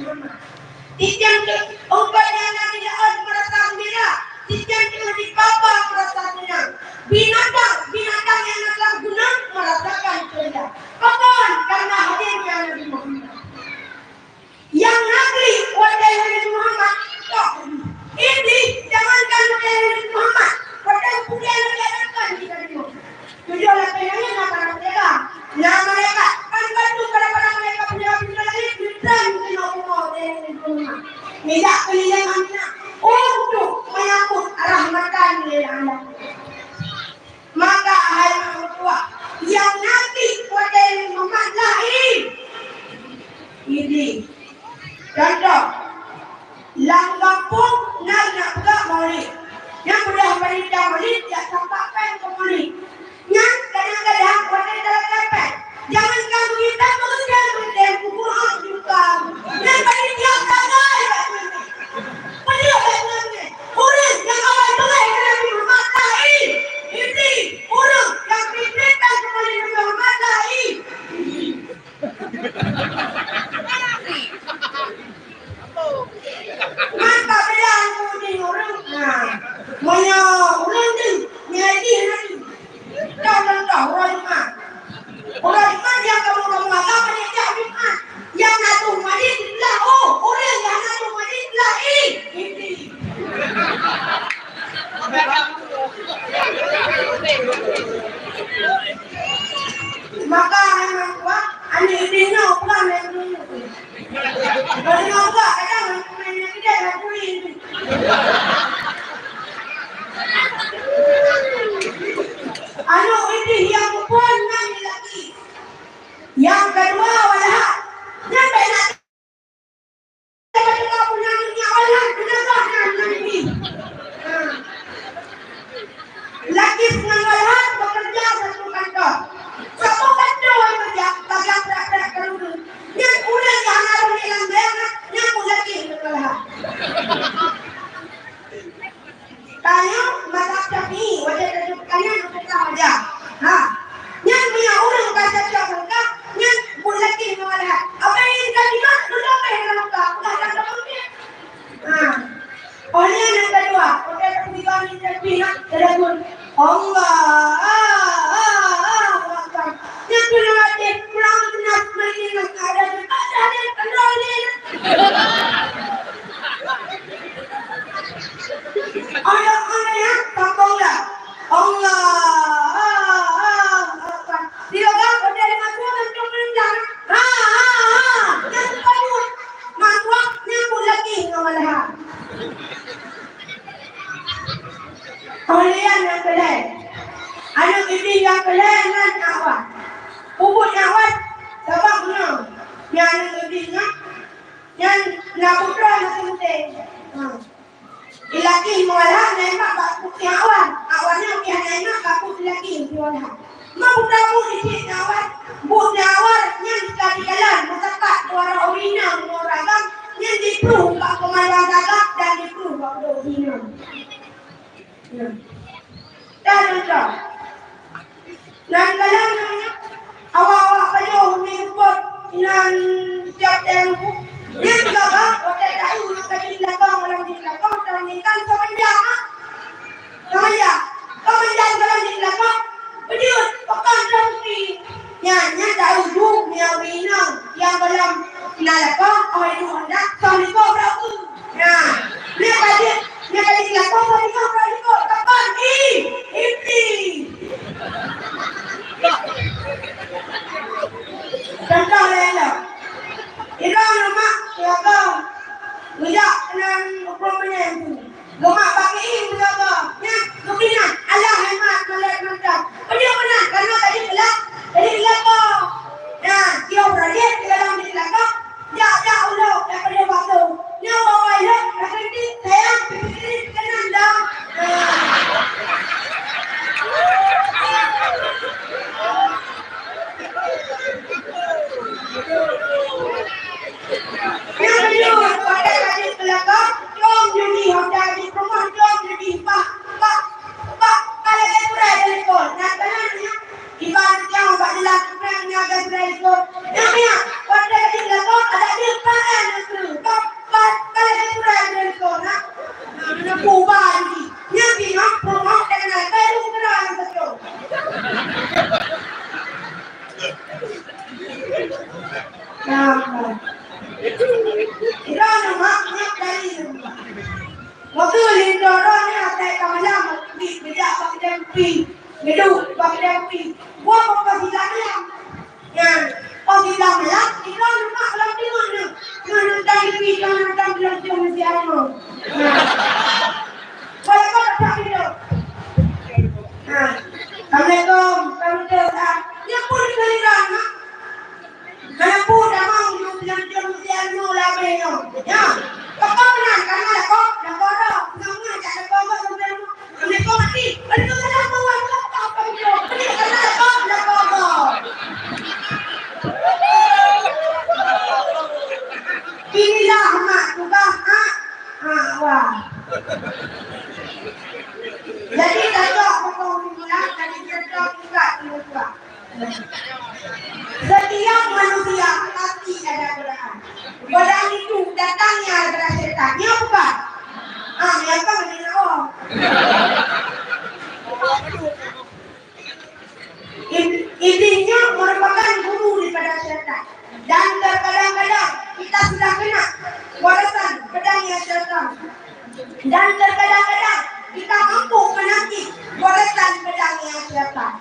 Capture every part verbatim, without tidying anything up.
Sitiang teuk ungkot nyang na di laôt meurasa geumbira, sitiang teuk di papa meurasa seunang. Binatang, binatang nyang na lam gunong meurasakan ceuria. Pakon? Kareuna hadir nyan Nabi Muhammad. Nyang nakli watée Nabi Muhammad, tok. Iblih, jangankan watée Nabi Muhammad, watée putéh lagée rakan di Nabi Muhammad. Tujoh lapéh langét na para malaikat. Na malaikat, kan bantu para-para malaikat peunjaga pintoe langét, geutreun keunoe bumoe lé Nabi Muhammad. Meujak keulileng Aminah untuk menyambut rahmatan lil alamin. Maka, hai mak meutuah, nyang nakli watée Nabi Muhammad lahé. Iblih. Contoh, lam gampông na nyang peugah maulid. Nyang peugah panitia maulid jak tampak péng keu maulid. Nyan kadang-kadang watée dalam kapék, jangankan meuintat, meuseukian meuintat, pukul am juga. Nyan panitia gagal. Peue nyang lagée nyan? Ureuëng nyang awai beungéh keu Nabi Muhammad lahé. Iblih, ureuëng nyang peuintat keu Nabi Muhammad lahé. Maka beda aku di ureuëng. Nah, meunyoe ureuëng tu nyadi nanti. Contoh, uroe Jumat. Uroe Jumat nyang kamoe-kamoe agam panitia Jumat. Nyang na tueng maulid lah, oh, ureuëng nyang na tueng maulid lah, ih, ini. Maka memang kuat, aneuk inong pulang dari dulu. Bagi Allah, kadang main yang gede dan kulit. Aneuk idéh nyang muphom nyan laki. Nyang keudua Walha. Nyan bèk na teuma peunyakét nyang Walha, peunyoh nyan nyan idéh. Ha. Laki ngon Walha bekerja satu kantor. Saboh kantor nyang bekerja, bagaih prak-prak keureubeuen. Nyan ureueng nyang hana lôn ilang bayang, nyan buet laki ngon Walha. Tanyoe mazhab Syafi'i, watèe tajok peutanyan, tajok peutanyan. Ha. Nyan meunyoe ureueng ka cocok ngon kah, nyan buet laki ngon Walha. Apa nyang ka jinoe, dudoe bèk ngon Walha, peugah that lom nyan. Ha. Oh, nyan nyang keudua, watèe tapeugah ngon Syafi'i, na, teudeungon, Allah, ah, ah, ah, Akbar. Nyan keuh nyang watèe pulang keunas meulingan, ada tempat dah dia, kendor dia. Aneuk-aneuk nyan sambông lah. Allah, ah, ah, Akbar. Di logam, udah dimasuk, langsung meunendang. Ha, ha, ha. Nyan bukan buet. Mak tuah, nyan buet laki ngon Walha. Kemudian nyang keulhèe. Aneuk idéh nyang keulhèe nyan Akbar. Peue buet Akbar? Sabab nyoe, nyan aneuk idéh nyan, nyan na putroe na seunteng. Ha. Ilaki ngon Walha na imat bak putih Akbar. Akbar nyan pih na imat bak putih laki ngon Walha. Meunyoe buet di cik Akbar, buet Akbar nyan ka dikalon meusapat dua droe ureueng inong ngon ureueng agam, nyan jiplueng bak peumandang gagah dan jiplueng bak ureueng inong. Nah. Dah contoh. Nan galak nyan, awak-awak pajoh mi seupôt inan tiep teng. Nyan gagah, watèe taeu nyang ka jeuet lakong, lam jeuet lakong, teuingat soe manjang, ah. Soe manjang. Soe manjang dalam jeuet lakong, beujeuet, pakon teuh bukti. Nyan, nyan taeu duek nyan ureueng inong nyang gohlom na lakoe, oh, itu hendak soh likot beurakeu. Nah, nyan ka jeuet, nyan ka jeuet lakoe, soh likot beurakeu, kapan? Ih, Iblih. Contoh laén lom. Irong lemak, lakoe, geujak keunan ukeue meunyan tu. Geumat bak keuieng sigoe, nyan geupinah, alah hai mat malèe mantong. Peue nyang meunan, kareuna tadi peulak, tadi peulak ko. Nyan, yoh prajurit di dalam di belakang, jak, jak ulok, jak pada waktu. Nyoe wawa ilok, nak ganti, sayang, pipi kiri, kanan dah. Nah. Nyang meunyoe watèe ka jeuet keu lakoe, lom judi, watèe ka jeuet keu rumoh, lom judi, bah, bah, bah, ka lagèe gurèe di likot. Nyan keunan nyan, iban nyang bak jalan keunan nyan lagèe gurèe likot. Nyan, nyan, watèe ka jeuet keu lakoe, adak jeuet, bah. Jangan datang bilang dia mesti anu. Nah. Kalau kau tak hidup. Nah. Assalamualaikum. Assalamualaikum. Ah, dia pun keliran, ha? Kenapa dah mau dia bilang dia mesti anu lah, bengong? Ya. Kau pernah, karena kau, dah kau dah. Sama tak ada kau, kau dah. Assalamualaikum, Ati. Waalaikumsalam, Wan. Apa itu? Assalamualaikum, dah kau dah. Inilah mak tugas, ha? Ha, wah. Jadi, tajak pokok undang-undang, jadi, tajak tingkat undang-undang. Setiap manusia pasti ada godaan. Godaan itu datangnya daripada syaitan. Ya, bukan? Ah, ya, kan, ya, oh. Ib-, iblis nyoe merupakan guru daripada syaitan. Dan terkadang-kadang kita sudah kena warisan pedangnya syaitan. Dan terkadang-kadang kita mampu menangkis warisan pedangnya syaitan.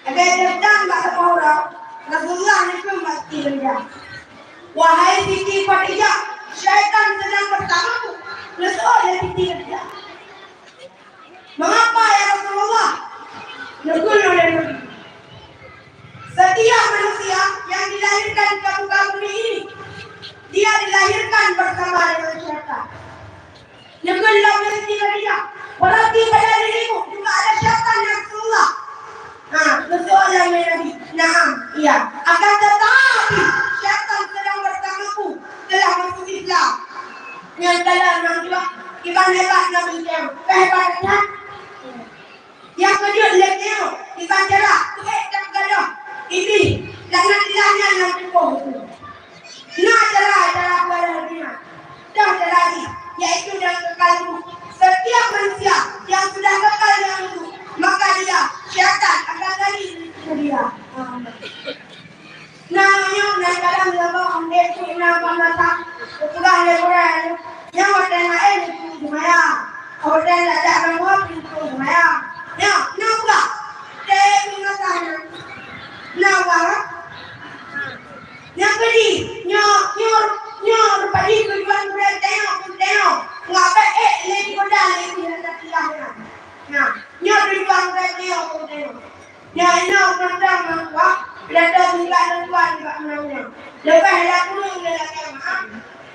Ada dendam bak saboh uroe, Rasulullah neukheun bak Siti Khadijah, "Wahai Siti Khadijah, syaitan sedang bersamaku." Neusoe lé Siti Khadijah. "Mengapa, ya Rasulullah?" Neukheun lé Nabi, "Setiap manusia yang dilahirkan ke muka bumi ini, dia dilahirkan bersama dengan syaitan." Neukheun lom lé Siti Khadijah, "Berarti pada dirimu juga ada syaitan, ya Rasulullah?" Ha, neusoe lom lé Nabi, "Naam, iya. Akan tetapi, syaitan sedang bersamaku, telah masuk Islam." Nyang dalam nang jua, iban hebat Nabi nyan. Ka hebat that. Nyang keujeuet lé nyoe, iban cara, tuek dan gadoh. Iblis, laknatillah nyan lam tuboh. Na cara-cara buat lagi. Dah cara lagi, yaitu dalam kekal hidup. Setiap manusia yang sudah kekal dalam hidup, maka dia, syaitan, akan lari dari dia. Amin. Nah, nyoe na dalam lama ondeh tu na pamasa. Petugas lé gurèe nyoe watèe laén itu semaya. Watèe tak ada bangun pintu semaya. Nyoe, nyoe pula. Teh pamasa nyoe. Nyoe pula. Nyoe padi. Nyoe, nyoe, nyoe padi tujuan gurèe tengok pun tengok. Ngabek eh lé di kota lé di kota tiang nyoe. Nah, nyoe tujuan gurèe tengok pun tengok. Nyan inoe mantong nyang kuat, leubeh tinggai lôn tuan bak meunang nyoe. Leubeh lam ureueng lé lakèe meu'ah,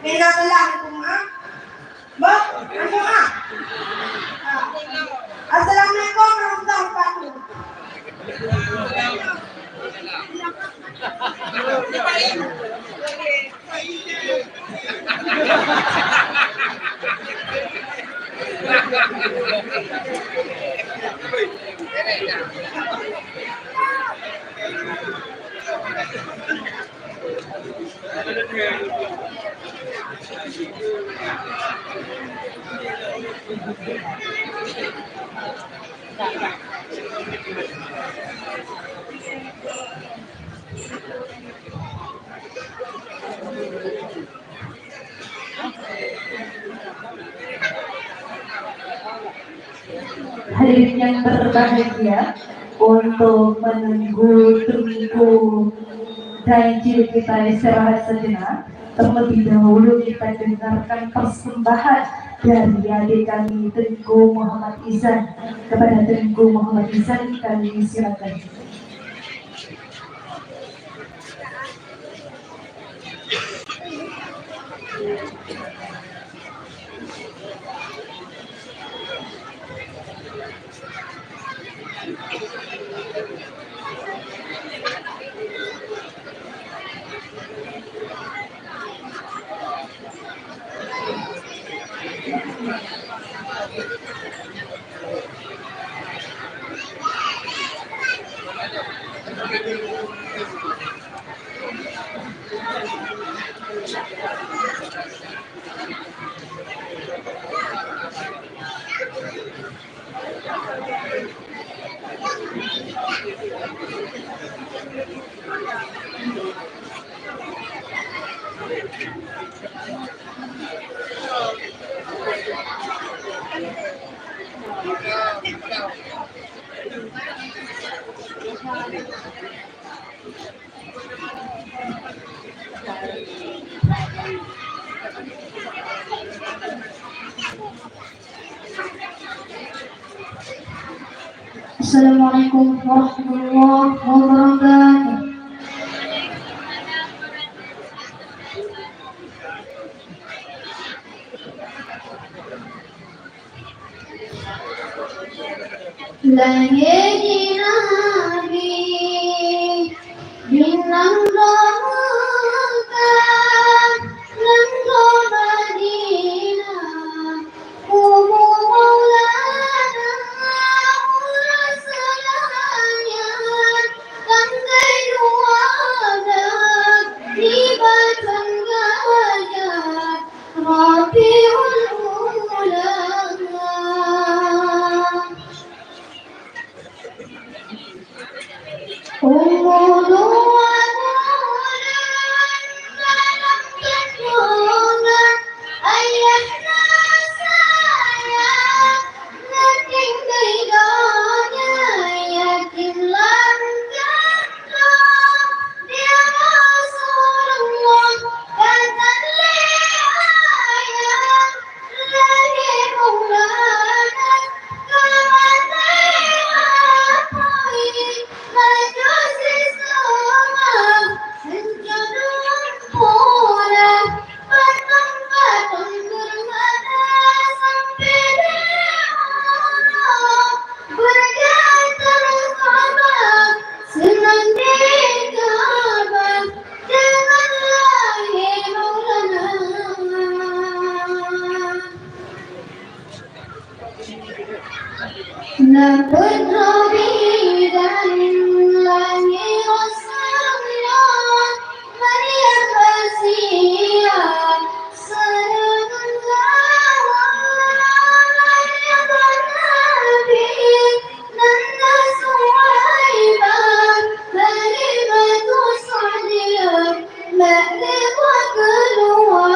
bina salah lôn meu'ah. Beuh, meu'ah. Ha. Assalamualaikum warahmatullahi wabarakatuh. Hadirin yang berbahagia, untuk menunggu Teungku dan Cik kita istirahat sejenak, terlebih dahulu kita dengarkan persembahan dari adik kami Teungku Muhammad Izan. Kepada Teungku Muhammad Izan kami silakan. Assalamualaikum warahmatullahi wabarakatuh. Lahé di Nabi di nanggroe Meukah, nanggroe Madinah, kubu Maulana Rasulullah nyan, tanggai dua blah di Padang Gajah. Rabiul Ula. Umur dua bulan dalam kandungan, ayahna sayang, ngetinggai donya yatim lam kandung. Dia Rasulullah, kata lé ayah, Neupeuet Robi dan lahé Rasulullah, Maryam Asia, seunang Hawa, Maryam Nabi, nan na Suwaibah, Halimatu Sa'diyah, Maryam keuluwa.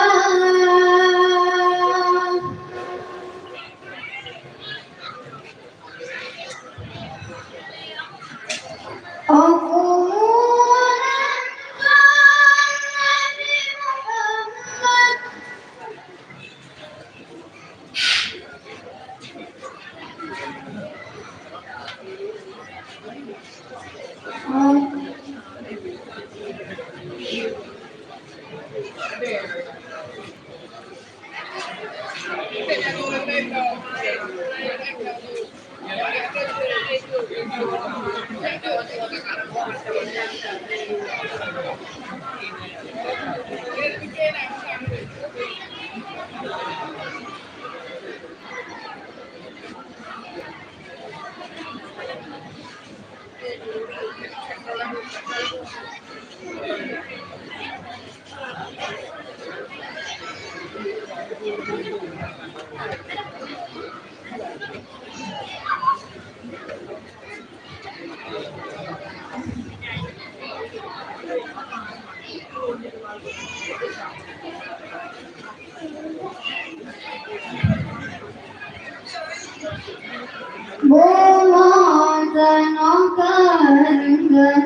Bumoe tanoh keureungan,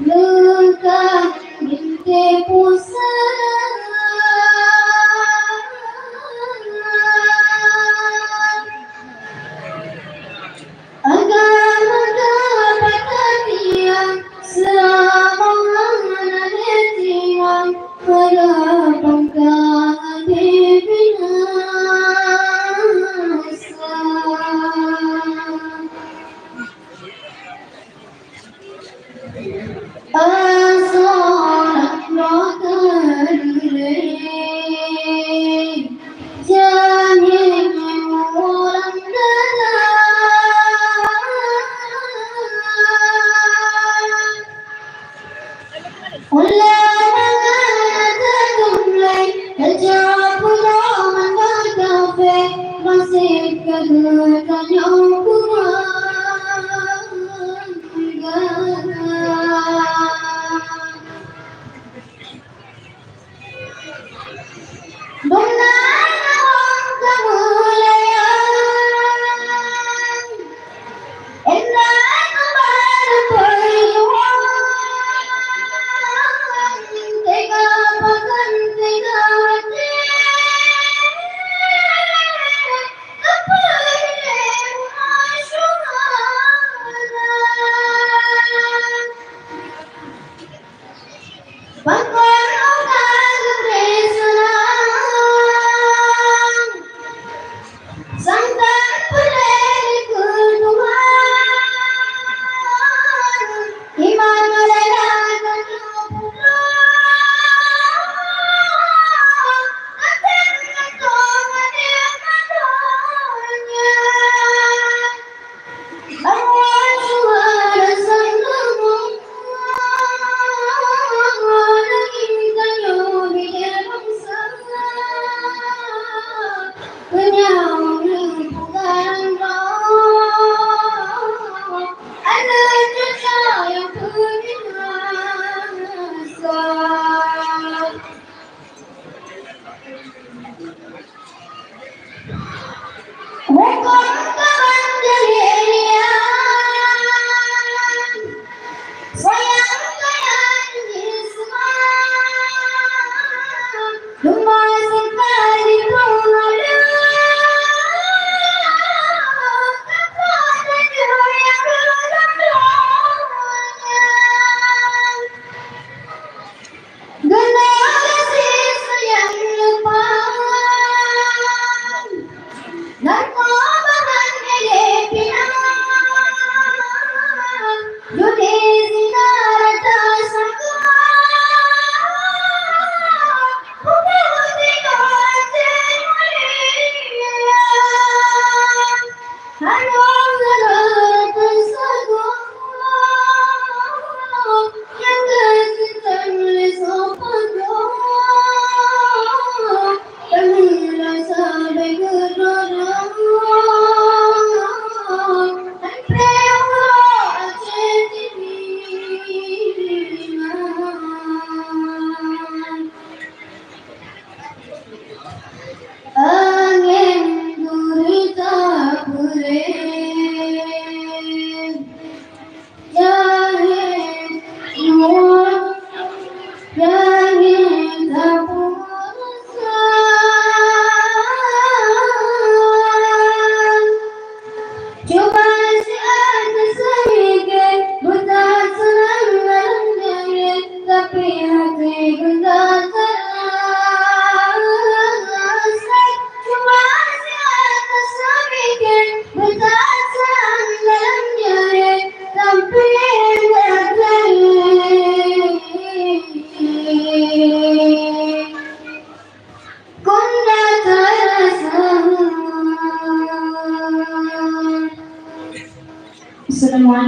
leuka binti pusat. Agama ka patah tiang, seulama hana neutimang, peurang ka habéh binasa.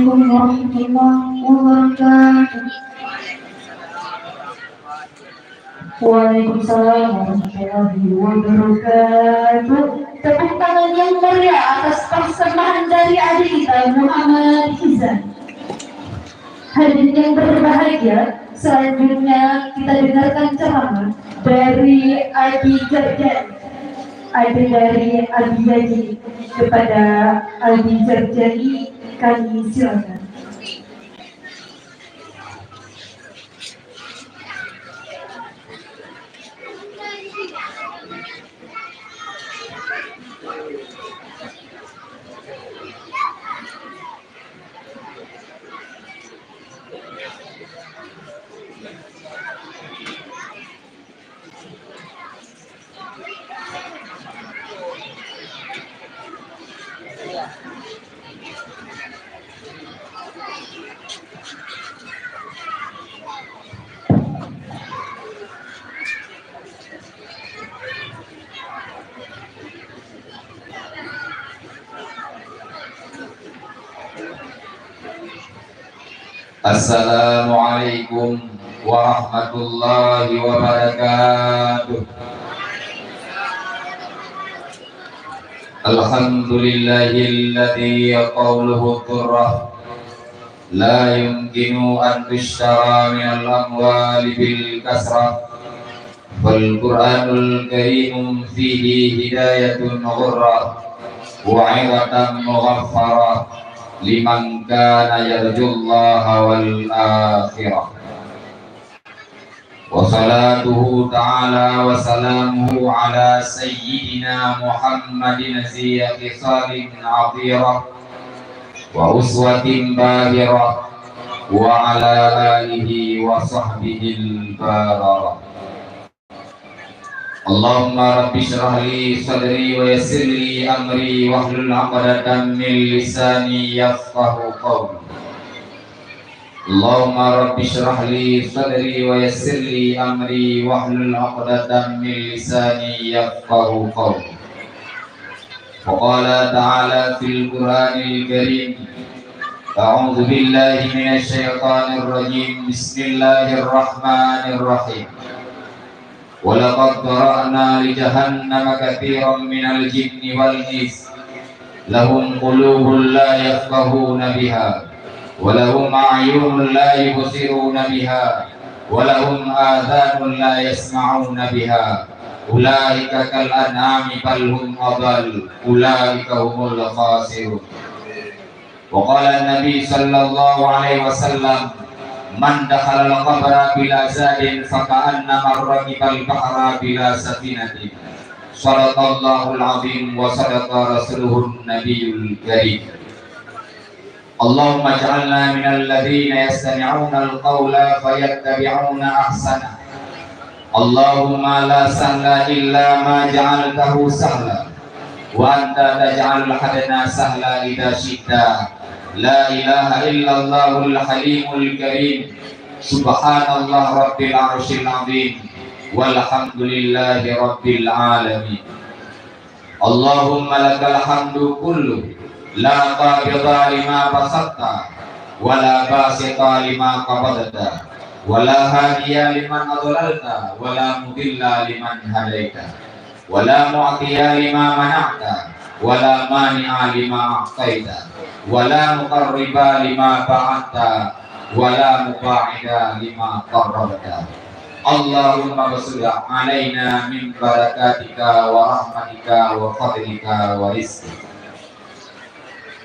Warahmatullahi wabarakatuh. Waalaikumsalam warahmatullahi wabarakatuh. Tepuk tangan yang meriah atas persembahan dari adik kita, Muhammad Izan. Hadirin yang berbahagia, selanjutnya kita dengarkan ceramah dari Abi Jurjani. Ada dari Abi Yaji. Kepada Abi Jurjani, kami silakan. Assalamualaikum warahmatullahi wabarakatuh. Alhamdulillahilladzi qawluhu turrah la yumkinu an tushtara minal amwali bil kasrah. Fal Qur'anul Karim fihi hidayatun ghurrah wa 'izatan mughaffarah liman kana yarjullaha wal akhirah. Wa salatuhu ta'ala wa salamuhu ala sayyidina Muhammadin zi khisalin athirah wa uswatin bahirah wa ala alihi wa sahbihil bararah. Allahumma rabbi shrah li sadri wa yassir li amri wahlul 'uqdatam min lisani yafqahu qawli. Allahumma rabbi shrah li sadri wa yassir li amri wahlul 'uqdatam min lisani yafqahu qawli. Wa qala ta'ala fil Qur'anil Karim, a'udzu billahi minasy syaithanir rajim. Bismillahirrahmanirrahim. Wa laqad dzara'na li jahannama katsiran minal jinni wal ins, lahum qulubun la yafqahuna biha, wa lahum a'yunun la yubsiruna biha, wa lahum adhanun la yasma'una biha. Ulaika kal an'ami bal hum adhal, ulaika humul khasirun. Wa qala Nabi sallallahu alaihi wasallam, "Man dakhalal qabra bila zadin faka'annama rakibal bahra bila safinatin." Shadaqallahul azim wa shadaqa rasuluhun nabiyul karim. Allahumma ij'alna minal ladzina yastami'unal qaula fayattabi'una ahsana. Allahumma la sahla illa ma ja'altahu sahla, wa anta taj'alul hazna sahla idza syi'ta. La ilaha illallahul halimul karim. Subhanallah rabbil arsyil azim. Walhamdulillahi rabbil alamin. Allahumma lakal hamdu kullu, la qabidha lima basatta, wa la basita lima qabadta, wa la hadiya liman adlalta, wa la mudilla liman hadaita, wa la mu'tiya lima mana'ta, wa la mani'a lima a'taita, wa la muqarriba lima ba'adta, wa la muba'ida lima qarrabta. Allahumma bsut alaina min barakatika wa rahmatika wa fadlika wa rizqik.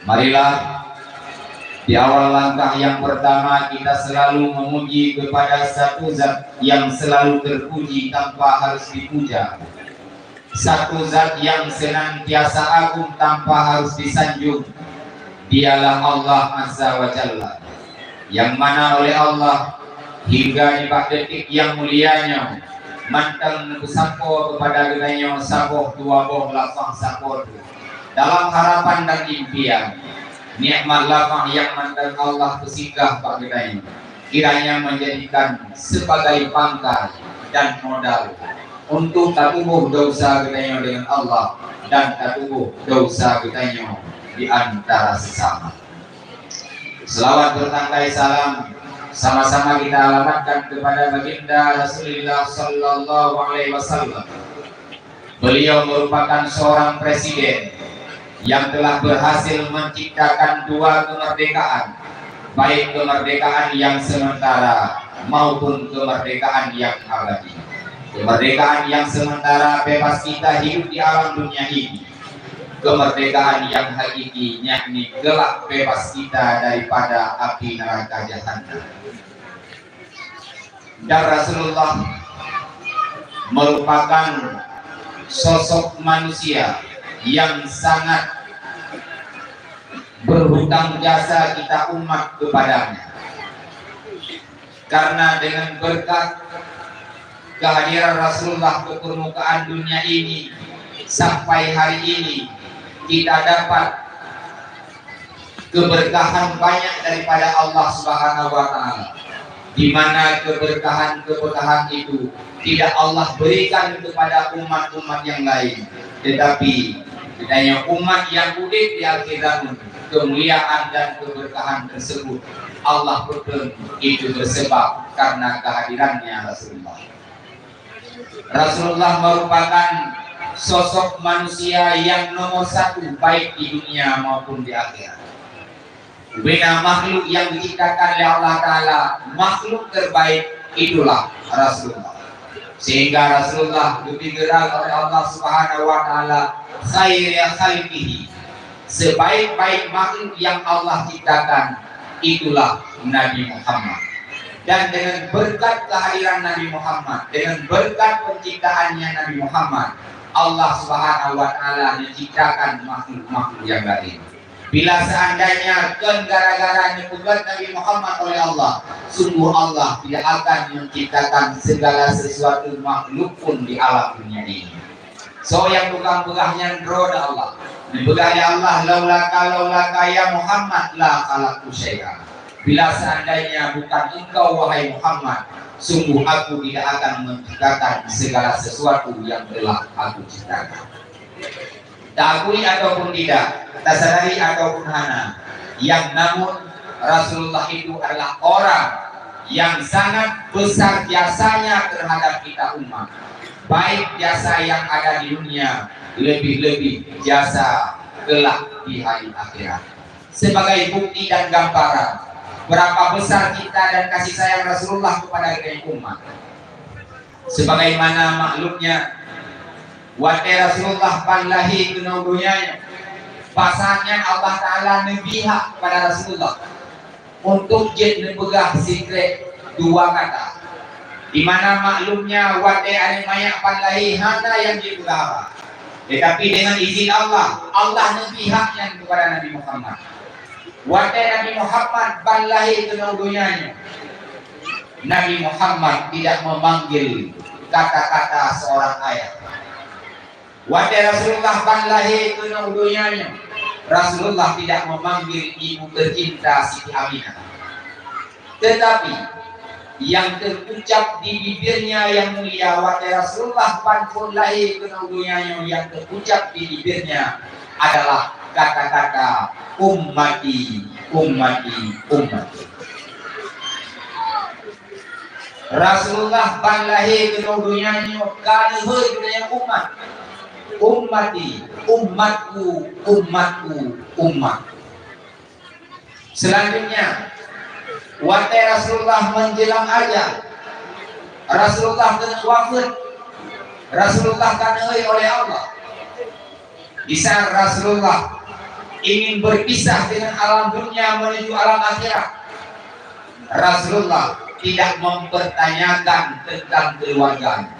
Marilah, di awal langkah yang pertama kita selalu memuji kepada satu zat yang selalu terpuji tanpa harus dipuja. Satu zat yang senantiasa agung tanpa harus disanjung, dialah Allah Azza wa Jalla, yang mana oleh Allah hingga nibak detik yang mulia nyoe mantong neupeusampoe keupada geutanyoe saboh dua boh lafang sapoe dalam harapan dan impian. Nikmat lafang yang mantong Allah peusinggah bak geutanyoe kiranya menjadikan sebagai pangkai dan modal untuk tatuboh desya geutanyoe deungon Allah dan tatuboh desya geutanyoe di antara sesama. Selawat bertangkai salam sama-sama kita alamatkan kepada Baginda Rasulullah sallallahu alaihi wasallam. Beliau merupakan seorang presiden yang telah berhasil menciptakan dua kemerdekaan, baik kemerdekaan yang sementara maupun kemerdekaan yang abadi. Kemerdekaan yang sementara bebas kita hidup di alam dunia ini. Kemerdekaan yang hakiki, yakni kelak bebas kita daripada api neraka Jahannam. Dan Rasulullah merupakan sosok manusia yang sangat berhutang jasa kita umat kepadanya. Karena dengan berkat kehadiran Rasulullah ke permukaan dunia ini, sampai hari ini kita dapat keberkahan banyak daripada Allah Subhanahu wa Ta'ala, di mana keberkahan-keberkahan itu tidak Allah berikan kepada umat-umat yang lain, tetapi hanya umat yang udeb di akhir zaman, kemuliaan dan keberkahan tersebut Allah peutreun itu beusebab karena kehadirannya Rasulullah. Rasulullah merupakan sosok manusia yang nomor satu, baik di dunia maupun di akhirat. Bina makhluk yang diciptakan oleh Allah Ta'ala, makhluk terbaik itulah Rasulullah. Sehingga Rasulullah diberi gelar oleh Allah Subhanahu wa Ta'ala khairi khalqihi. Sebaik-baik makhluk yang Allah ciptakan itulah Nabi Muhammad. Dan dengan berkat kehadiran Nabi Muhammad, dengan berkat penciptaannya Nabi Muhammad, Allah Subhanahu wa Ta'ala menciptakan makhluk-makhluk yang lain. Bila seandainya kon gara-gara neupeugét Nabi Muhammad oleh Allah, sungguh Allah tidak akan menciptakan segala sesuatu makhluk pun di alam dunia ini. Soe nyang peugah-peugah nyan droe na Allah. Dipeugah lé Allah, "Laulaka, laulaka ya Muhammad la khalaqtu syai'a." Bila seandainya bukan engkau, wahai Muhammad, sungguh aku tidak akan menciptakan segala sesuatu yang telah aku ciptakan. Taakui ataupun tidak, tasadari ataupun hana, yang namun Rasulullah itu adalah orang yang sangat besar jasanya terhadap kita umat, baik jasa yang ada di dunia, lebih-lebih jasa kelak di hari akhirat. Sebagai bukti dan gambaran berapa besar cinta dan kasih sayang Rasulullah kepada kita umat. Sebagaimana maklumnya, watée Rasulullah ban lahé keunoe donya nyoe, pasannya Allah Ta'ala neubri hak kepada Rasulullah untuk jeuet neupeugah sikrék dua kata. Di mana maklumnya watée aneuëk manyak ban lahé hana nyang jipeugah haba. Tetapi dengan izin Allah, Allah neubri hak nyan kepada Nabi Muhammad. Watée Nabi Muhammad ban lahé keunoe donya nyoe, Nabi Muhammad tidak memanggil kata-kata seorang ayah. Watée Rasulullah ban lahé keunoe donya nyoe, Rasulullah tidak memanggil ibu tercinta Siti Aminah. Tetapi, yang terucap di bibirnya yang mulia watée Rasulullah ban phon lahé keunoe donya nyoe, yang terucap di bibirnya adalah kata-kata, "Ummati, ummati, ummati." Rasulullah ban lahé keunoe donya nyoe ka lheueh geutanyoe umat. "Ummati, umatku, umatku, umatku." Selanjutnya, watée Rasulullah menjelang ajal, Rasulullah keuneuk wafeuet, Rasulullah ka neuhôi oleh Allah. Di saat Rasulullah ingin berpisah dengan alam dunia menuju alam akhirat, Rasulullah tidak mempertanyakan tentang keluarganya.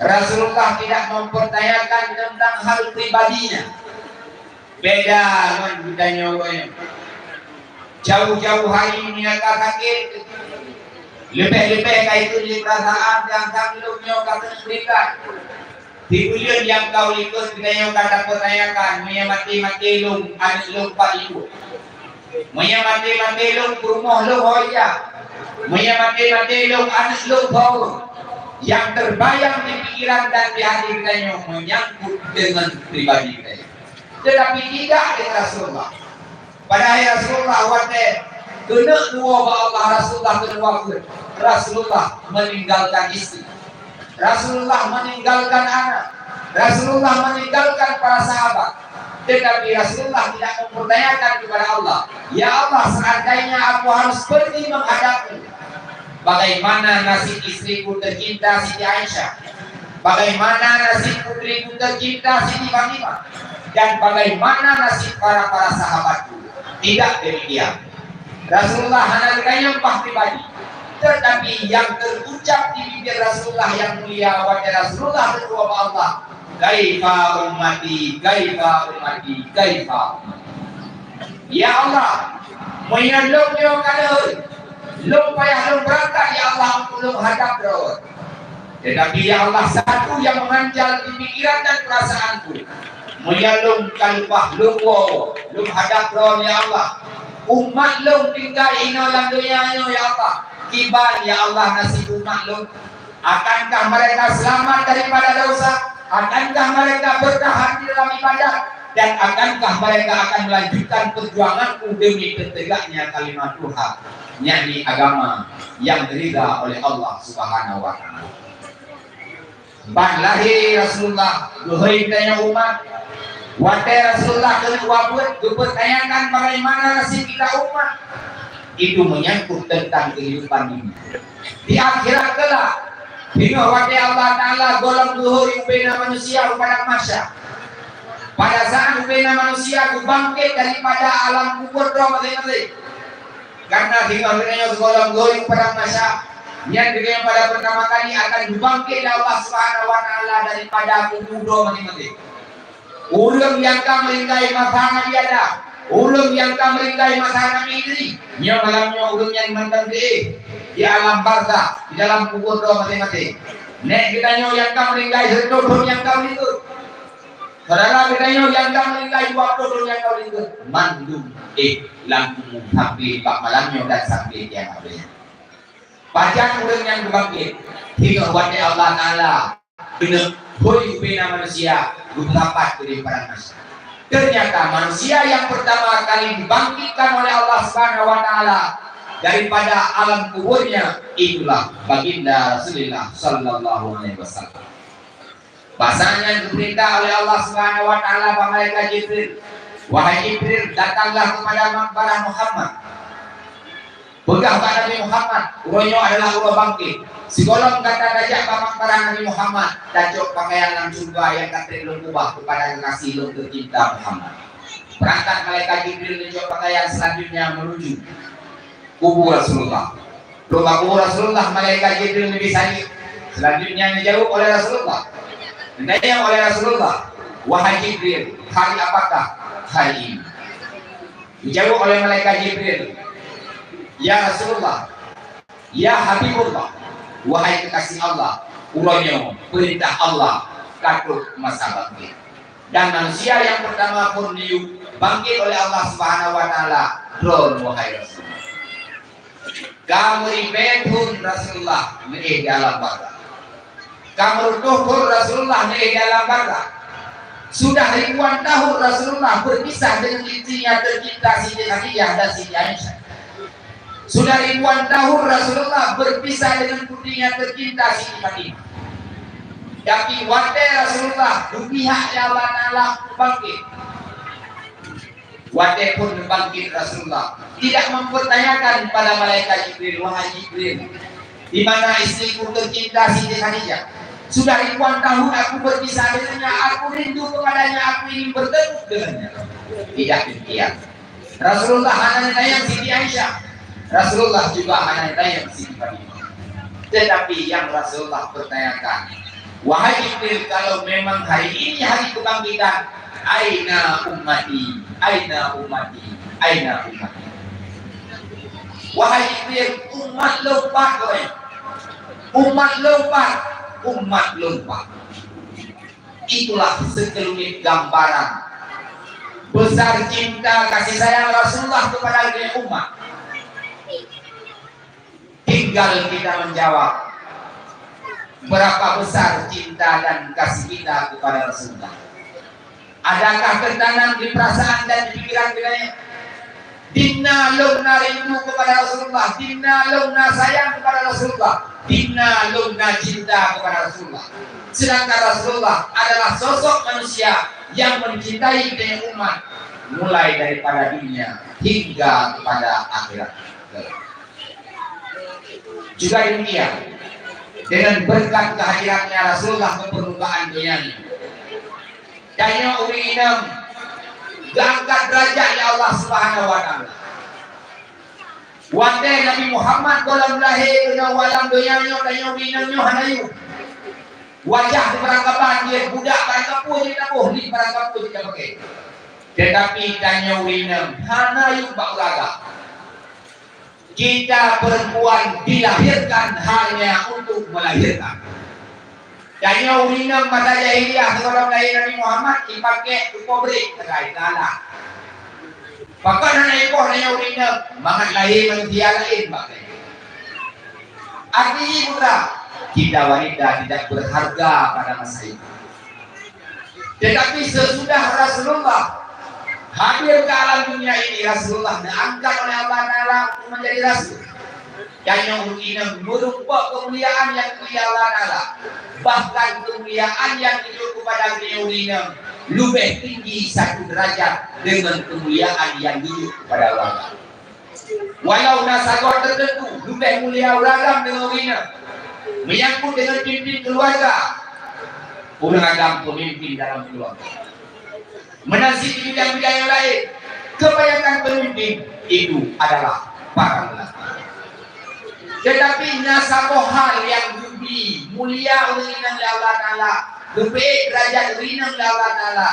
Rasulullah tidak mempertanyakan tentang hal pribadinya. Beda ngon geutanyoe. Jauh-jauh hari meunyoe ka sakét, leubeh-leubeh ka ikut lé peurasaan nyang ka lheueh nyoe ka keuneuk berikan. Di buleuen nyang ka likot geutanyoe ka tapeurtanyakan, meunyoe maté-maté lôn, aneuëk lôn pat likot. Meunyoe maté-maté lôn, peurumoh lôn ho ija. Meunyoe maté-maté lôn, aneuëk lôn ho ureuëng. Nyang terbayang di pikiran dan di hati geutanyoe menyangkut dengan pribadi geutanyoe. Tetapi tidak dengan Rasulullah. Padahai Rasulullah watée Keuneuk tuwoe bak Allah, Rasulullah keuneuk wafeuet. Rasulullah meninggalkan istri. Rasulullah meninggalkan anak. Rasulullah meninggalkan para sahabat. Tetapi Rasulullah tidak mempertanyakan kepada Allah, "Ya Allah, seandainya aku harus pergi menghadapmu, bagaimana nasib istriku tercinta Siti Aisyah? Bagaimana nasib putriku tercinta Siti Fatimah? Dan bagaimana nasib para-para sahabatku?" Tidak demikian. Rasulullah hana geutanyong bah pribadi, tetapi nyang teuucap di bibir Rasulullah nyang mulia watée Rasulullah teutuwoe bak Allah, "Kaifa ummati, kaifa ummati, kaifa ummati." Ya Allah, meunyoe lôn nyoe ka lheueh, lôn payah lôn beurangkat, ya Allah, untuk lôn hadab Droe. Tetapi, ya Allah, satu nyang meuganjal di pikiran dan perasaanku. Meunyoe lôn ka leupah lôn woe, lôn hadab Droe, ya Allah, umat lôn tinggai inoe lam donya nyoe, ya Allah, kiban, ya Allah, nasib umat lôn? Akankah mereka selamat daripada dosa? Akankah mereka bertahan di dalam ibadah? Dan akankah mereka akan melanjutkan perjuanganku demi tertegaknya kalimat Tuhan, yakni agama yang diridha oleh Allah Subhanahu wa Taala? Ban lahé Rasulullah, geuhôi geutanyoe umat. Watée Rasulullah keuneuk wafeuet, geupeutanyakan bagaimana nasib kita umat. Itu menyangkut tentang kehidupan dunia. Di akhirat kelak, singoh watée Allah Taala gohlom geuhôi ubena manusia u padang mahsyar. Pada saat ubena manusia geubangkét daripada alam kubur droe maséng-maséng. Karena singoh geutanyoe sigohlom geuhôi u padang mahsyar, nyan geutanyoe pada pertama kali akan geubangkét lé Allah Subhanahu wa Taala daripada kubur droe maséng-maséng. Ureuëng nyang ka meuninggai masa Nabi Adam, ureuëng nyang ka meuninggai masa Nabi Idris, nyoe malam nyoe ureuëng nyan mantong geuéh di alam barzakh, di dalam kubur droe maséng-maséng. Nèk geutanyoe nyang ka meuninggai sireutoh thon nyang ka meuninggai. Syedara geutanyoe nyang ka meuninggai dua ploh thon nyang ka meuninggai, mandum éh lam kubu sampoe bak malam nyoe dan sampoe kiamat donya. Pajan ureuëng nyang geubangkét? Singoh watée Allah Taala keuneuk hôi ubena manusia geupeusapat keu di padang mahsyar. Ternyata manusia yang pertama kali dibangkitkan oleh Allah Subhanahu wa Taala daripada alam kuburnya itulah Baginda Rasulullah sallallahu alaihi wasallam. Basa nyan geupeurintah oleh Allah Subhanahu wa Taala bak malaikat Jibril, "Wahai Jibril, datanglah kepada makbarah Muhammad. Peugah bak Nabi Muhammad, uroe nyoe adalah uroe bangkét. Sigohlom gata tajak bak makbarah Nabi Muhammad, tacok pakaian lam syeuruga nyang ka trép lôn ubah keupada kekasih lôn teucinta Muhammad." Beurangkat malaikat Jibril neucok pakaian, selanjutnya menuju kubu Rasulullah. Lôn bak kubu Rasulullah, malaikat Jibril neubi saleuem. Selanjutnya neujaweueb oleh Rasulullah. Neutanyong oleh Rasulullah, "Wahai Jibril, hari apakah hari ini?" Dijaweueb oleh malaikat Jibril, "Ya Rasulullah, ya Habibullah, wahai kekasih Allah, uroe nyoe peurintah Allah ka trok masa bangkét. Dan manusia nyang peurtama phon neuyue bangkét oleh Allah Subhanahu wa Taala, droeneuh wahai Rasulullah." Ka meuribèe thon Rasulullah neuéh di alam barzakh. Ka meureutoh thon Rasulullah neuéh di alam barzakh. Sudah ribuan tahun Rasulullah berpisah dengan istrinya tercinta Siti Khadijah dan Siti Aisyah. Sudah ribuan tahun Rasulullah berpisah dengan putrinya tercinta Siti Fatimah. Tapi watèe Rasulullah geupihak lé Allah Taala bangkét, watèe phon bangkét Rasulullah tidak mempertanyakan pada malaikat Jibril, "Wahai Jibril, di mana istriku tercinta Siti Khadijah? Sudah ribuan tahun aku berpisah dengannya, aku rindu kepadanya, aku ingin bertemu dengannya." Tidak demikian. Rasulullah hana neutanyong Siti Aisyah. Rasulullah juga hana neutanyong Siti Fatimah. Tetapi yang Rasulullah pertanyakan, "Wahai Jibril, kalau memang hari ini hari kebangkitan, aina ummati? Aina ummati? Aina ummati?" "Wahai Jibril, umat lôn pat, wahai. Umat lôn pat, umat lôn pat." Itulah sekelumit gambaran besar cinta kasih sayang Rasulullah kepada umat. Tinggal kita menjawab, berapa besar cinta dan kasih kita kepada Rasulullah. Adakah tertanam di perasaan dan di pikiran kita? Dimna lôn na rindu kepada Rasulullah, dimna lôn na sayang kepada Rasulullah, dimna lôn na cinta kepada Rasulullah. Sedangkan Rasulullah adalah sosok manusia yang mencintai geutanyoe umat, mulai daripada dunia hingga kepada akhirat. Juga demikian, dengan berkat kehadiratnya Rasulullah ke permukaan dunia ini, tanyoe ureueng inong geuangkat derajat lé Allah Subhanahu wa Taala. Watée Nabi Muhammad gohlom lahé keunoe u alam donya nyoe, tanyoe ureueng inong nyoe hana yum. Wajah teubarangkaban jih, budak barangkapeue jih taboh, li barangkapeue jih tapakée. Teutapi tanyoe ureueng inong hana yum bak uraga. Kita perempuan dilahirkan hanya untuk melahirkan. Tanyoe ureueng inong masa jahiliyah, sigohlom lahé Nabi Muhammad, jipakée keu poh brek, teukai galak. Pakon hana ipoh tanyoe ureueng inong? Mangat lahé manusia laén bak tanyoe. Artinya putra, kita wanita tidak berharga pada masa itu. Tetapi sesudah Rasulullah hadir ke alam dunia ini, Rasulullah diangkat oleh Allah Taala untuk menjadi rasul. Tanyoe ureueng inong meurumpok keumuliaan nyang geubri Allah Taala. Bahkan keumuliaan nyang geujok kepada geutanyoe ureueng inong leubeh tinggi satu derajat deungon keumuliaan nyang geujok kepada ureueng agam. Walau na sagoe teuteuntu leubeh mulia ureueng agam deungon ureueng inong, menyangkut deungon pimpin keuluwarga, ureueng agam peumimpin dalam keuluwarga. Meunan cit di bidang-bidang nyang laén, kebanyakan peumimpin itu adalah para lelaki. Teutapi na saboh hal nyang geubri mulia ureueng inong lé Allah Taala, geubri derajat ureueng inong lé Allah Taala,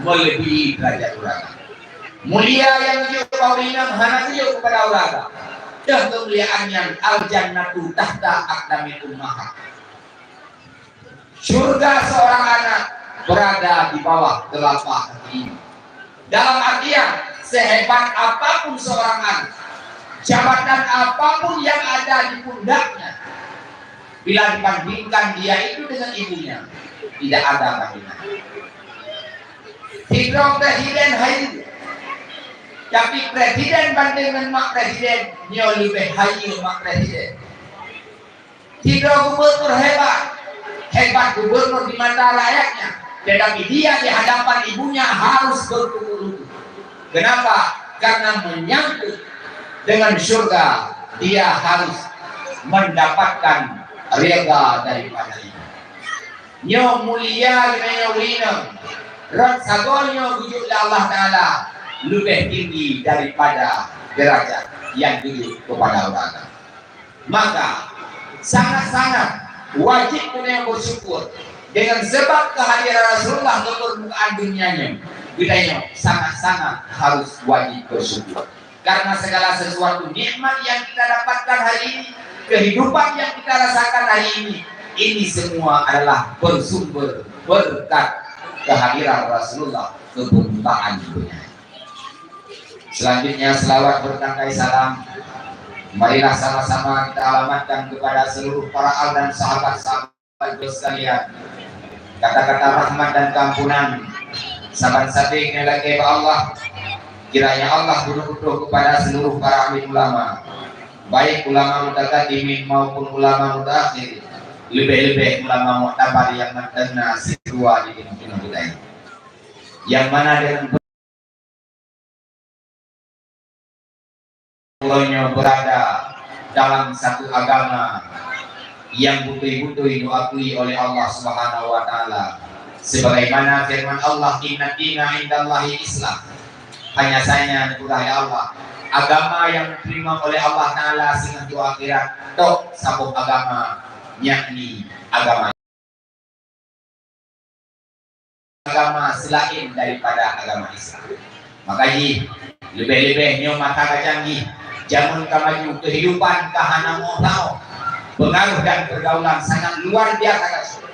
meuleubèhi derajat ureueng agam. Mulia nyang geujok bak ureueng inong hana geujok keupada ureueng agam. Deuh keumuliaan nyan, al-jannatu tahta aqdamil ummahat. Syurga seorang anak berada di bawah telapak kaki ibu. Dalam artian, sehebat apapun seorang anak, jabatan apapun yang ada di pundaknya, bila dibandingkan dia itu dengan ibunya, tidak ada bandingan. Sidroe presiden hayeue, tapi presiden banding ngon mak presiden, nyoe leubeh hayeue mak presiden. Sidroe gubernur hebat, hebat gubernur di mata rakyatnya, tetapi dia di hadapan ibunya harus bertukuk lutut. Kenapa? Karena menyangkut dengan syurga, dia harus mendapatkan redha daripada ibu. Nyoe mulia geutanyoe ureueng inong. Rot sagoe nyoe geujok lé Allah Taala leubeh tinggi daripada derajat nyang geujok keupada ureueng agam. Maka, sangat-sangat wajib geutanyoe bersyukur dengan sebab kehadiran Rasulullah ke permukaan dunia nyoe. Geutanyoe sangat-sangat harus wajib bersyukur. Karena segala sesuatu nikmat yang kita dapatkan hari ini, kehidupan yang kita rasakan hari ini, ini semua adalah bersumber berkat kehadiran Rasulullah ke permukaan dunia. Selanjutnya, selawat bertangkai salam marilah sama-sama kita alamatkan kepada seluruh para al dan sahabat-sahabat sekalian. Kata-kata rahmat dan keampunan saban sabe nyang lakée bak Allah. Kiranya Allah geuneuk putôh kepada seluruh para alim ulama, baik ulama mutakadimin maupun ulama mutakhir, leubeh-leubeh ulama muktabar nyang mantong na sidroe di teunoh-teunoh geutanyoe. Nyang mana dengan uroe nyoe berada dalam satu agama yang beutôi-beutôi diakui oleh Allah Subhanahu wa Taala. Sebagaimana firman Allah, "Inna dina indallahi Islam." Hanya saja, ya Allah, agama yang diterima oleh Allah Taala singoh di akhirat, tok saboh agama, yakni agama agama selain daripada agama Islam. Maka jih, leubeh-leubeh nyoe masa ka canggih, jameun ka maju, kehidupan ka hana moh-moh. Pengaruh dan pergaulan sangat luar biasa ka jih.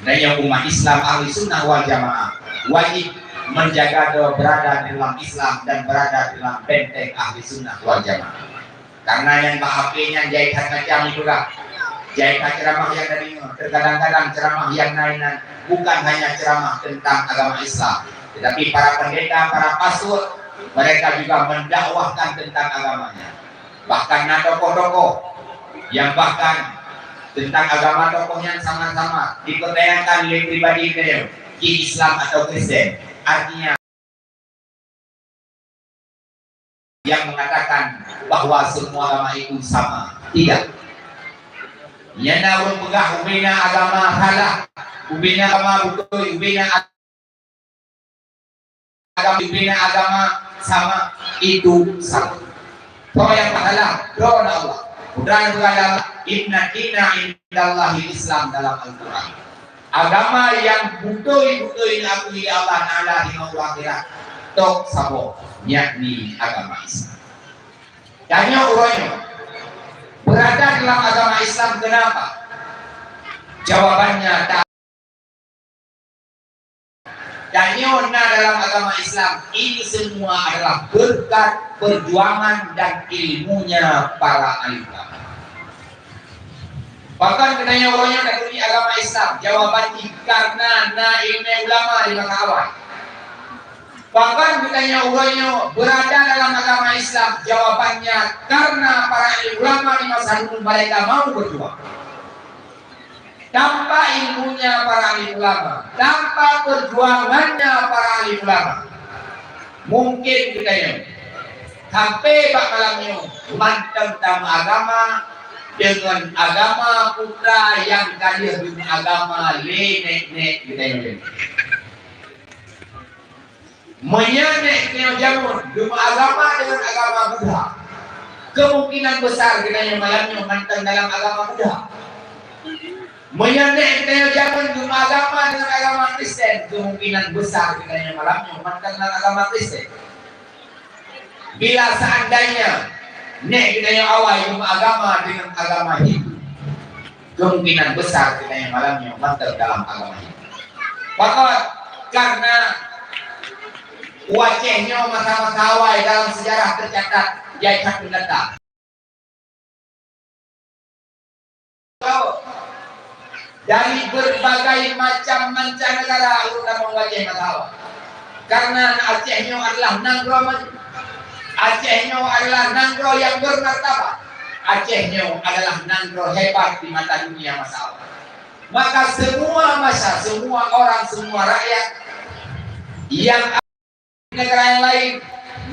Dan nyang umat Islam ahli sunnah wal jamaah wajib menjaga doa berada dalam Islam dan berada dalam benteng ahli sunnah wal jamaah. Karena nyang bak H P nyan jai that macam itu dah. Jai that ceramah nyang na deungoe, terkadang-kadang ceramah nyang na inan bukan hanya ceramah tentang agama Islam, tetapi para pendeta, para pastor, Mereka juga mendakwahkan tentang agamanya. Bahkan na tokoh-tokoh yang bahkan tentang agama tokoh nyan sama-sama dipertanyakan lé pribadi beliau, jih Islam atau Kristen. Artinya, yang mengatakan bahwa semua agama itu sama. Tidak. Nyan na ureuëng peugah ubena agama salah, ubena agama beutôi, ubena agama, ubena agama sama, itu salah. Soe nyang salah, droe na Allah. Bukan beragama, inna dina indallahi Islam dalam Al-Quran. Agama nyang beutôi-beutôi diakui lé Allah Taala di muka akhirat, tok saboh, yakni agama Islam. Tanyoe uroe nyoe, berada dalam agama Islam kenapa? Jawabannya, ta-, tanyoe na dalam agama Islam, ini semua adalah berkat perjuangan dan ilmunya para alim ulama. Pakon geutanyoe uroe nyoe taturi agama Islam? Jawaban jih karena na ileumèe ulama di masa awai. Pakon geutanyoe uroe nyoe berada dalam agama Islam? Jawabannya karena para alim ulama di masa dulu mereka mau berjuang. Tanpa ilmunya para alim ulama, tanpa perjuangannya para alim ulama, mungkin geutanyoe sampai bak malam nyoe mantong tameuagama deungon agama putra nyang ka lheueh geumeuagama lé nèk-nèk geutanyoe. Meunyoe nèk geutanyoe jameun geumeuagama deungon agama Buddha, kemungkinan besar geutanyoe malam nyoe mantong dalam agama Buddha. Meunyoe nèk geutanyoe jameun geumeuagama deungon agama Kristen, kemungkinan besar geutanyoe malam nyoe mantong dalam agama Kristen. Bila seandainya nèk geutanyoe awai geumeuagama deungon agama Hindu, kemungkinan besar geutanyoe malam nyoe mantong dalam agama Hindu. Pakon? Karena u Aceh nyoe masa-masa awai dalam sejarah tercatat jai that meunata. Dari berbagai macam mancanegara ureueng tamong u Aceh masa awai. Karena Aceh nyoe adalah nanggroe maju. Aceh nyoe adalah nanggroe nyang bermartabat. Aceh nyoe adalah nanggroe hebat di mata dunia masa awai. Maka semua masa, semua orang, semua rakyat yang negara yang lain,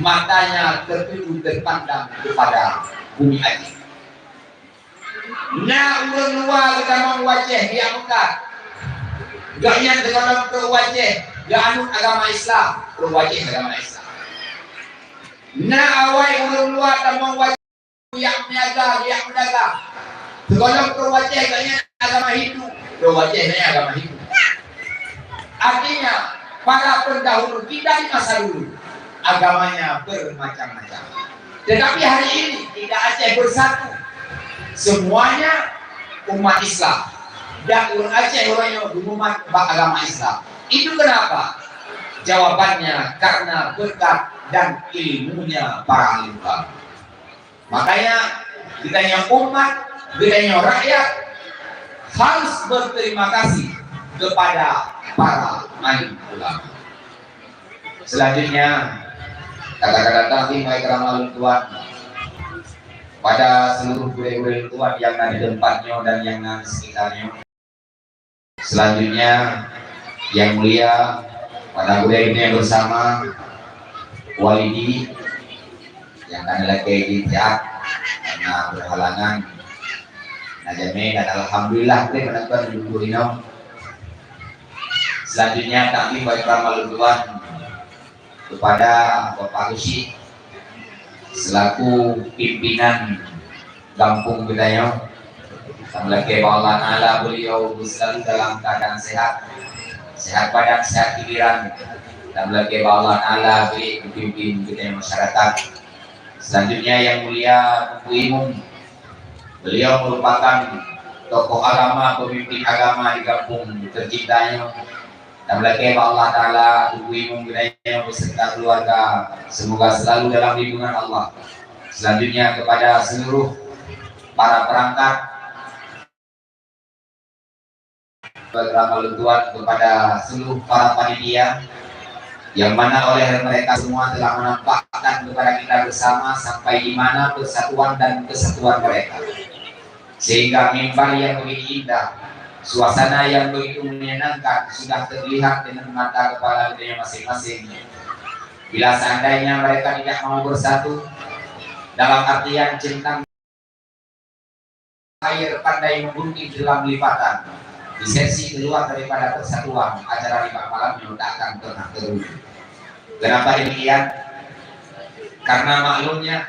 matanya tertuju terpandang kepada bumi Aceh. Na ureueng luwa geutamong u Aceh, geujak meukat. Gobnyan sigohlom trok u Aceh, geuanut agama Islam, trok u Aceh agama Islam. Na awai ureueng luwa tamong u Aceh, geujak meudagang, geujak meudagang. Sigohlom trok u Aceh, gobnyan agama Hindu, trok u Aceh gobnyan agama Hindu. Artinya, para pendahulu kita di masa dulu, agamanya bermacam-macam. Tetapi hari ini, kita Aceh bersatu. Semuanya umat Islam. Dan ureueng Aceh uroe nyoe geumumat bak agama Islam. Itu kenapa? Jawabannya karena berkat dan ilmunya para alim ulama. Makanya, geutanyoe umat, geutanyoe rakyat harus berterima kasih kepada para alim ulama. Selanjutnya, kata-kata taklim wa ikram lôn tuan pada seluruh gurèe-gurèe lôn tuan nyang na di teumpat nyoe dan nyang na di sekitar nyoe. Selanjutnya, yang mulia, pada gurèe geutanyoe bersama, Walidi, nyang ka neulakèe jih siat karena berhalangan. Na jamèe dan alhamdulillah, gurèe meunan kon dudoe inoe. Selanjutnya, taklim wa ikram lôn tuan kepada Bapak Rusyid selaku pimpinan gampông geutanyoe. Tameulakèe bak Allah Taala beliau selalu dalam keadaan sehat, sehat badan, sehat pikiran. Tameulakèe bak Allah Taala bri memimpin geutanyoe masyarakat. Selanjutnya, yang mulia Teungku Imum, beliau merupakan tokoh agama, pemimpin agama di gampông tercinta nyoe. Tameulakèe bak Allah Taala, Teungku Imum geutanyoe beserta keluarga, semoga selalu dalam lindungan Allah. Selanjutnya, kepada seluruh para perangkat, kepada seluruh para panitia, yang mana oleh mereka semua telah menampakkan kepada kita bersama sampai di mana persatuan dan kesatuan mereka. Sehingga mimbar yang begitu indah, suasana yang begitu menyenangkan sudah terlihat dengan mata kepala kita masing-masing. Bila seandainya mereka tidak mau bersatu, dalam artian centang air pandai menggunting dalam lipatan, di sesi keluar daripada persatuan, acara nibak malam nyoe tak akan pernah terwujud. Kenapa demikian? Karena maklumnya,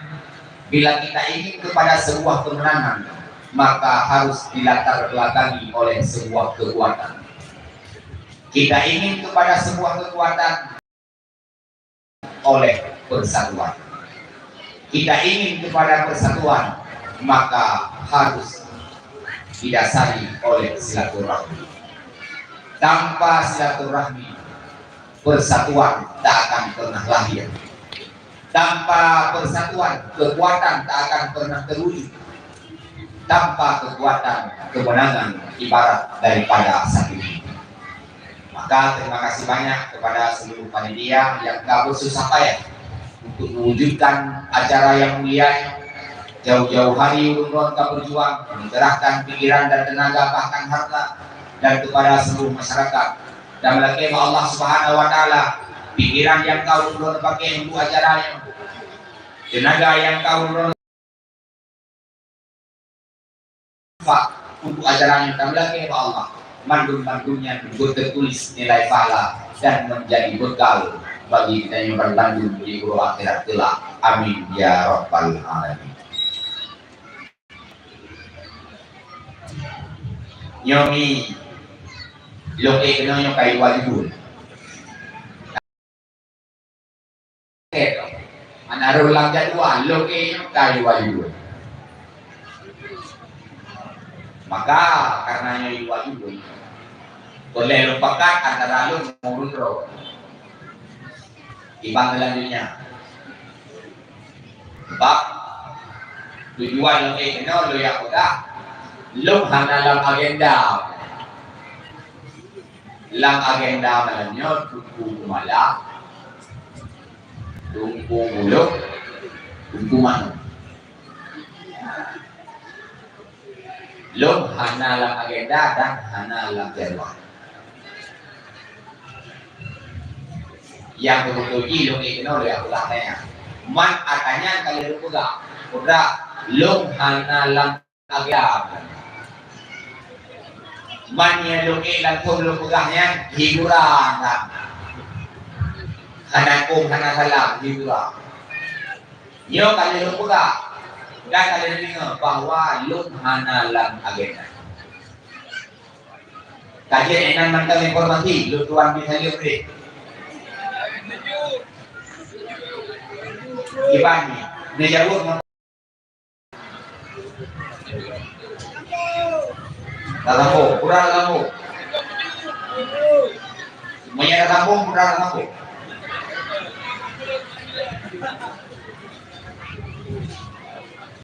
bila kita ingin kepada sebuah kemenangan, maka harus dilatar belakangi oleh sebuah kekuatan. Kita ingin kepada sebuah kekuatan oleh persatuan. Kita ingin kepada persatuan, maka harus didasari oleh silaturahmi. Tanpa silaturahmi, persatuan tak akan pernah lahir. Tanpa persatuan, kekuatan tak akan pernah terwujud. Tanpa kekuatan, kemenangan ibarat daripada satu. Maka, terima kasih banyak kepada seluruh panitia yang ka bersusah payah untuk mewujudkan acara yang mulia ini. Jauh-jauh hari ulôn droe ka berjuang, mengerahkan pikiran dan tenaga, bahkan harta, dan kepada seluruh masyarakat. Dan meulakée bak Allah Subhanahu wa Taala, pikiran nyang ka ulôn droe paké untuk acara nyoe, tenaga nyang ka ulôn droe infak untuk acara nyoe, tameulakée bak Allah, mandum-mandum nyan beuteutulis nilai pahala dan menjadi bekal bagi geutanyoe banmandum di uroe akhirat kelak. Amin ya rabbal alamin. Nyoe mi, lôn ék keunoe nyoe ka i luwa judul. Mana rôh lam jadwal, lôn ék nyoe ka i luwa judul. Maka, karena nyoe i luwa judul, peureulée lôn pakat antara lôn ngon ureuëng droe. Iban dalam dunia. Sebab tujuan lôn ék keunoe lôn jak peugah, lôn hana lam agenda. Lam agenda malam nyoe Teungku Geumalak, Teungku Bulok, Teungku Manok. Lôn hana lam agenda dan hana lam jadwal. Nyang beutôi jih lôn ék keunoe lôn jak peugah nyan. Man atra nyan ka lheueh lôn peugah. Peugah lôn hana lam agenda. Man nyang lôn ék langsông lôn peugah nyan hiburan lah. Hana kong hana salam hiburan. Nyoe ka lheueh lôn peugah dan ka lheueh lôn deungoe bahwa lôn hana lam agenda. Kajian inan mantong informasi, lôn tuan di saleuem deh. Iban ni, neujaweueb Tasambong, putra tasambong. Meunyo tasambong, putra tasambong.